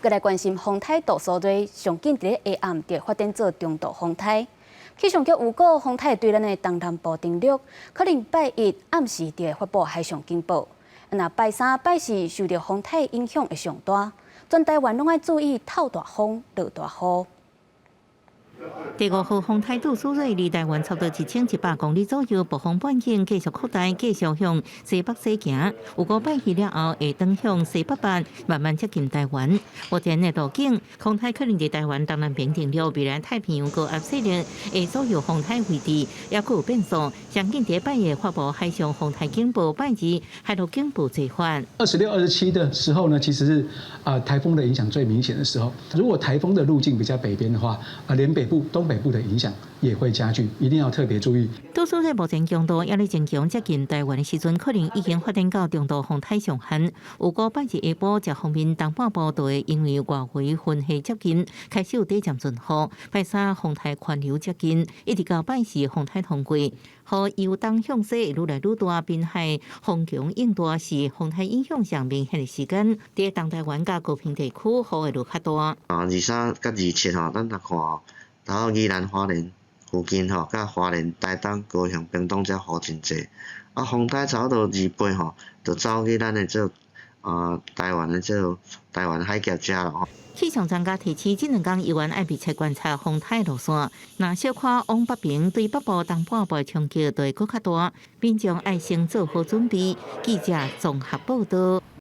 閣來關心風颱杜蘇芮，上緊佇咧下暗就會發展做中度風颱。氣象局預告，風颱對咱的東南部登陸，可能拜一暗時就會發布海上警報。若拜三、拜四受著風颱影響會上大，全台灣攏愛注意透大風、落大雨。第五號風颱杜蘇芮離台灣差不多1100公里左右，暴風半徑繼續擴大，繼續向西北西行。預估拜二了後會轉向西北北，慢慢接近台灣。目前的路徑，風颱可能佇台灣東南邊登陸，未來太平洋高壓勢力會左右風颱位置，猶閣有變數。上緊佇拜一發布海上風颱警報，拜二海陸警報齊發。 26、27的時候呢，其實是啊颱風的影響最明顯的時候。如果颱風的路徑比較北邊的話，啊連北部、東北部的影響也會加劇，一定要特別注意。杜蘇芮目前強度猶咧增強，接近台灣的時陣，可能已經發展到中度風颱上限。預估拜二下晡，這方面東半部就會因為外圍雲系接近，開始有短暫陣雨。拜三風颱環流接近，一直到拜四風颱通過，雨由東向西愈來愈大，濱海風強湧大是風颱影響上明顯的時間。佇東台灣佮高屏地區雨會落較大。啊，23佮27吼，咱若看，然後宜蘭花蓮附近吼，佮花蓮、台東、高雄、屏東遮雨真濟。啊，風颱差不多28吼，就走去咱的這個啊台灣的這個台灣海峽遮咯。氣象專家提醒，這兩工猶原愛密切觀察風颱路線，若小可往北邊對北部、東半部的衝擊就會閣較大，民眾愛先做好準備。記者綜合報道。